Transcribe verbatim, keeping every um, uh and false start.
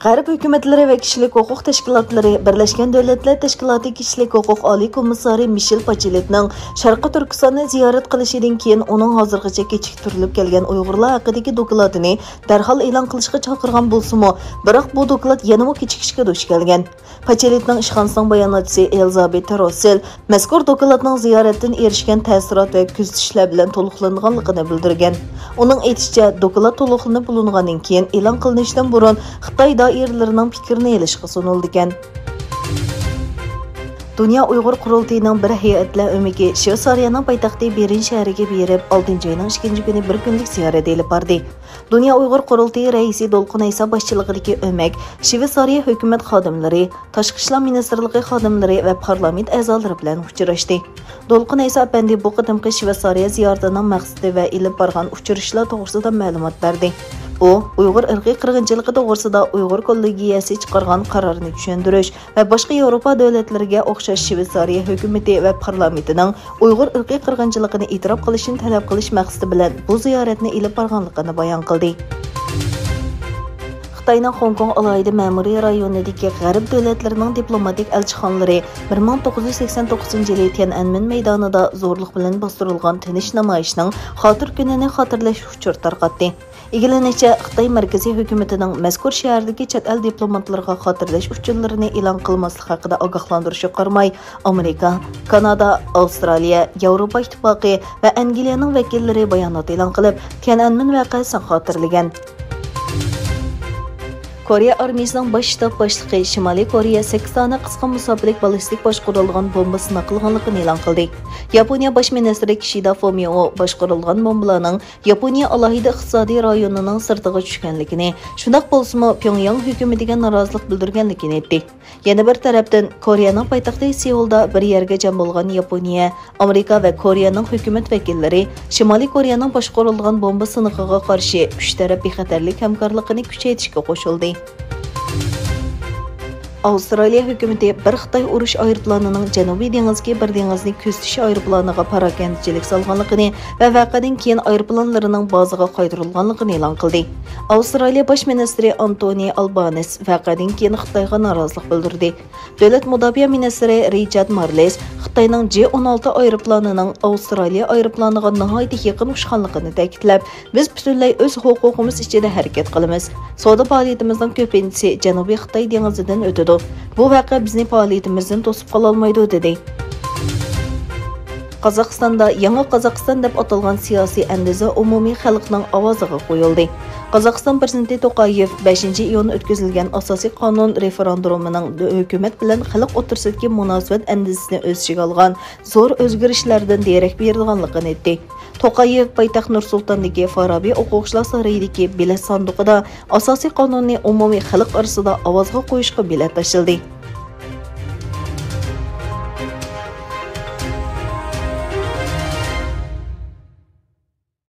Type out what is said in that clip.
غەرب ھۆكۈمەتلىرى ۋە كىشىلىك ھوقۇق تەشكىلاتلىرى بىرلەشكەن دۆلەتلەر تەشكىلاتى كىشىلىك ھوقۇق ئالىي كومىسسارى مىشېل باچېلېتنىڭ شەرقىي تۈركىستاننى زىيارەت قىلىشىدىن كېيىن ئۇنىڭ ھازىرغىچە كېچىكتۈرۈلۈپ كەلگەن ئۇيغۇرلار ھەققىدىكى دوكلاتىنى دەرھال ئېلان قىلىشقا چاقىرغان بولسىمۇ، بىراق بۇ دوكلات يەنىمۇ كېچىكىشكە دۇچ كەلگەن. پاچېلىتنىڭ ئىشخانىسىنىڭ باياناتچىسى ئېلىزابېت روسسېل مەزكۇر دوكلاتنىڭ زىيارەتتىن ئېرىشكەن تەسىرات ۋە كۆزىتىشلەر بىلەن تولۇقلانغانلىقىنى بىلدۈرگەن. ئۇنىڭ ئېيتىشىچە، دوكلات تولۇقلىنىپ بولۇنغاندىن كېيىن ئېلان قىلىنىشتىن بۇرۇن خىتاي دائىرىلىرىنىڭ پىكرىنى ئېلىشقا سۇنۇلىدىكەن. دۇنيا ئۇيغۇر قۇرۇلتىيىنىڭ بىر ھەيئەتلەر ئۆمىكى شۋېتسارىيەنىڭ پايتەختى بېرن شەھىرىگە بېرىپ، ئالتىنچى ئاينىڭ ئىككىنچى كۈنى بىر كۈنلۈك زىيارەت ئېلىپ باردى. دۇنيا ئۇيغۇر قۇرۇلتىيى رەئىسى دولقۇن ئەيسا باشچىلىقىدىكى ئۆمەك شۋېتسارىيە ھۆكۈمەت خادىملىرى، تاشقى ئىشلار مىنىستىرلىقى خادىملىرى ۋە پارلامېنت ئەزالىرى بىلەن ئۇچراشتى. دولقۇن ئەيسا ئەپەندى بۇ قېتىمقى شۋېتسارىيە زىيارىتىنىڭ مەقسىتى ۋە ئېلىپ بارغان ئۇچرىشىشلار توغرىسىدا مەلۇمات بەردى. ئۇ ئۇيغۇر ئىرقىي قىرغىنچىلىقى توغرىسىدا ئۇيغۇر كوللېگىيەسى چىقارغان قارارنى چۈشەندۈرۈش ۋە باشقا ياۋروپا دۆلەتلىرىگە ئوخشاش شۋېتسارىيە ھۆكۈمىتى ۋە پارلامېنتىنىڭ ئۇيغۇر ئىرقىي قىرغىنچىلىقىنى ئېتىراپ قىلىشنى تەلەپ قىلىش مەقسىتى بىلەن بۇ زىيارەتنى ئېلىپ بارغانلىقىنى بايان قىلدى. خىتاينىڭ خوڭكوڭ ئالاھىدە مەمۇرىي رايونىدىكى غەرب دۆلەتلىرىنىڭ دىپلوماتىك ئەلچىخانىلىرى بىر مىڭ توققۇز يۈز سەكسەن توققۇزىنچى يىلى تيەنئەنمېن مەيدانىدا زورلۇق بىلەن باستۇرۇلغان تىنچ نامايىشنىڭ خاتىرە كۈنىنى خاتىرىلەش ئۇچۇرى تارقاتتى. ئىگىلىنىشىچە، خىتاي مەركىزىي ھۆكۈمىتىنىڭ مەزكۇر شەھەردىكى چەت ئەل دىپلوماتلىرىغا خاتىرىلەش ئۇچۇرلىرىنى ئېلان قىلماسلىق ھەققىدە ئاگاھلاندۇرۇشىغا قارىماي، ئامېرىكا، كانادا، ئاۋسترالىيە، ياۋروپا ئىتتىپاقى ۋە ئەنگلىيەنىڭ ۋەكىللىرى بايانات ئېلان قىلىپ، تيەنئەنمېن ۋەقەسىنى خاتىرىلىگەن. كورېيە ئارمىيىسىنىڭ باش شتاب باشلىقى شىمالىي كورېيە سەككىز دانە قىسقا مۇساپىلىك باللىستىك باشقۇرۇلىدىغان بومبا سىناق قىلغانلىقىنى ئېلان قىلدى. ياپونىيە باش مىنىستىرى كىشىدا فۇمىئو باشقۇرۇلغان بومبىلارنىڭ ياپونىيە ئالاھىدە ئىقتىسادىي رايونىنىڭ سىرتىغا چۈشكەنلىكىنى، شۇنداق بولسىمۇ، پيۇڭياڭ ھۆكۈمىتىگە نارازىلىق بىلدۈرگەنلىكىنى ئېيتتى. يەنە بىر تەرەپتىن، كورېيەنىڭ پايتەختى سېئۇلدا بىر يەرگە جەم بولغان ياپونىيە، ئامېرىكا ۋە كورېيەنىڭ ھۆكۈمەت ۋەكىللىرى شىمالىي كورېيەنىڭ باشقۇرۇلغان بومبا سىنىقىغا قارشى ئۈچ تەرەپ بىخەتەرلىك ھەمكارلىقىنى كۈچەيتىشكە قوشۇلدى. ئاۋسترالىيە ھۆكۈمىتى بىر خىتاي ئۇرۇش ئايروپىلانىنىڭ جەنۇبىي دېڭىزدىكى بىر دېڭىزنى كۆزىتىش ئايروپىلانىغا پاراكەندىچىلىك سالغانلىقىنى ۋە ۋەقەدىن كېيىن ئايروپىلانلىرىنىڭ بازىغا قايتۇرۇلغانلىقىنى ئېلان قىلدى. ئاۋسترالىيە باش مىنىستىرى ئانتونى ئالبانېس ۋەقەدىن كېيىن خىتايغا نارازىلىق بىلدۈردى. دۆلەت مۇداپىئە مىنىستىرى رىچارد مارلېس خىتاينىڭ جې ئون ئالتە ئايروپىلانىنىڭ ئاۋسترالىيە ئايروپىلانىغا ناھايىتى يېقىن ئۇچقانلىقىنى تەكىتلەپ، بىز پۈتۈنلەي ئۆز ھوقۇقىمىز ئىچىدە ھەرىكەت قىلىمىز. سودا پائالىيىتىمىزنىڭ كۆپىنچىسى جەنۇبىي خىتاي دېڭىزىدىن ئۆتىدۇ. بۇ ۋەقە بىزنى پائالىيىتىمىزدىن توسۇپ قالالمايدۇ، دېدى. قازاقىستاندا يېڭى قازاقىستان دەپ ئاتالغان سىياسىي ئەندىزە ئومۇمىي خەلقنىڭ ئاۋازىغا قويۇلدى. قازاقىستان پىرېزىدېنتى توقايېۋ بەشىنچى ئىيۇن ئۆتكۈزۈلگەن ئاساسىي قانۇن رېفېراندۇمىنىڭ ھۆكۈمەت بىلەن خەلق ئوتتۇرىسىدىكى مۇناسىۋەت ئەندىزىسىنى ئۆز ئىچىگە ئالغان زور ئۆزگىرىشلەردىن دېرەك بېرىدىغانلىقىنى ئېيتتى. توقايېۋ پايتەخت نۇر سۇلتاندىكى فارابى ئوقۇغۇچىلار سارىيىدىكى بېلەت ساندۇقىدا ئاساسىي قانۇننى ئومۇمىي خەلق ئارىسىدا ئاۋازغا قويۇشقا بېلەت تاشلىدى.